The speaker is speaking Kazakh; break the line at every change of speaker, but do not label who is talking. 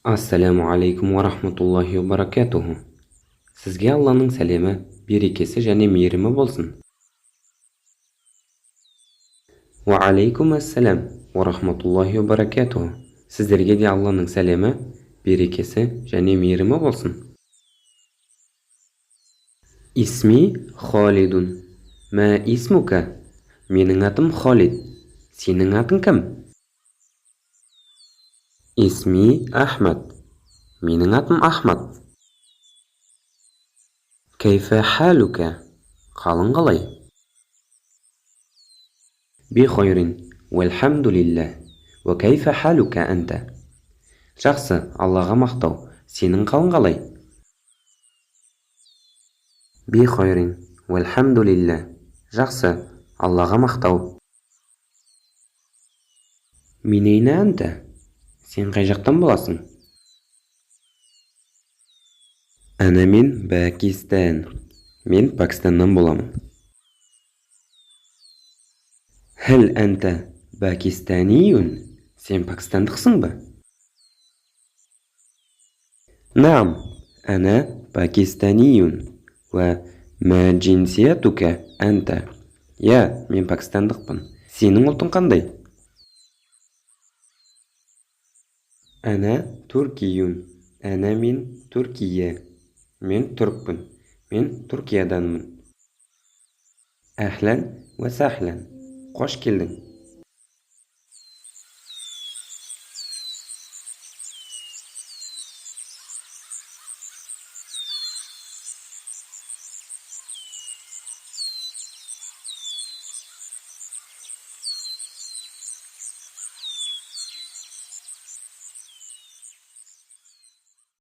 Ассаляму алейкум уа рахматуллахи уа баракатуху. Сізге Алланың сәлемі, берекесі және мейірімі болсын. Уа алейкум ассалям уа рахматуллахи уа баракатуху. Сіздерге де Алланың сәлемі, берекесі және мейірімі болсын. Исми Холидун. Мә исмука? Менің атым Холид. Сенің атың кім? Исми Ахмад. Менің атым Ахмад. Кайфа халука? Қалың қалай? Бихайрин, уалхамдулиллах. Уа кайфа халука анта? Жақсы, Аллаға мақтау. Сенің қалың қалай? Бихайрин, уалхамдулиллах. Жақсы, Аллаға мақтау. Мин әйна анта? Сен қай жақтан боласың? Әна мин Пакистан. Мен Пәкістаннан боламын. Хәл әнта пакистаниюн? Сен пәкістандықсың ба? Наам, әна пакистаниюн. Уа мә джинсиятука әнта? Иә, мен пәкістандықпын. Сенің ұлтың қандай? Әна түркиюн. Әна мин Түркия. Мен түрікпін. Мен Түркияданмын. Әхлән уә сәхлән. Қош келдің.